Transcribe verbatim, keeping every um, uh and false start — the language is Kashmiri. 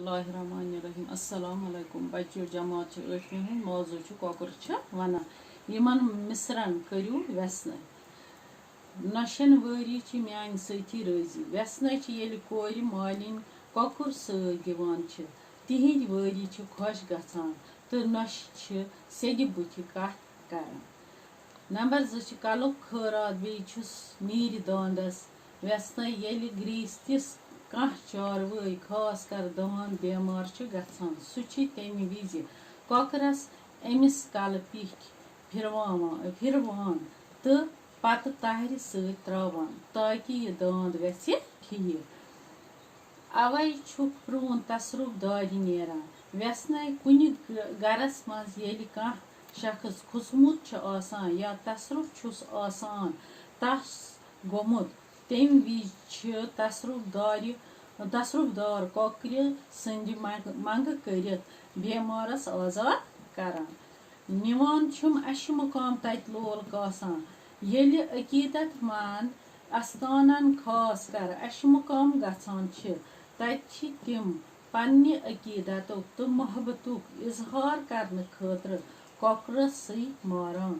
بسم اللہ الرحمن الرحیم۔ السلام علیکم بچیو، جماعت چھِ ٲٹھمہِ ہٕنٛدۍ، موضوع چھُ کۄکُر چھِ وَنان۔ یِمن مِصرن کٔرِو وٮ۪ژھنٲوِتھ۔ نۄشن وٲری چھِ میانہِ سۭتی رٲضی۔ وٮ۪ژھنٲے چھِ ییٚلہِ کورِ مالِنۍ کۄکُر سۭتۍ دِوان چھِ، تِہِنٛدۍ وٲری چھِ خۄش گژھان تہٕ نۄشہِ چھِ سیٚدِ بُتھِ کتھ کران۔ نمبر زٕ چھِ کلُک خٲرات، بیٚیہِ چھُس نیٖرِ داندس۔ وٮ۪ژھنٲے ییٚلہِ گریٖستِس کانٛہہ چاروٲے، خاص کر داند بٮ۪مار چھُ گژھان، سُہ چھُ تَمہِ وِزِ کۄکرس أمِس کلہٕ پیٖٹھۍ پھِرواوان، پھِروان تہٕ پتہٕ تہرِ سۭتۍ تراوان، تاکہِ یہِ داند گژھِ ٹھیٖک۔ اوے چھُ پرون تصرف دارِ نیران۔ وٮ۪ژھناے کُنہِ گ-، گرس منٛز ییٚلہِ کانٛہہ شخص کھوژمُت چھُ آسان یا تصرف چھُس آسان تس گوٚمُت، تَمہِ وِزِ چھِ تصرف دارِ، تصرف دار کۄکرِ سٕنٛدِ منٛگ-، منٛگہٕ کٔرِتھ بیمارس آزاد کران۔ نِوان چھِم اَشہِ مُقام تَتہِ لول کاسان۔ ییٚلہِ عقیدت مند استانن، خاص کر اَشہِ مُقام گژھان چھِ، تَتہِ چھِ تِم پننہِ عقیدتُک تہٕ محبتُک اظہار کرنہٕ خٲطرٕ کۄکرس سٕے ماران۔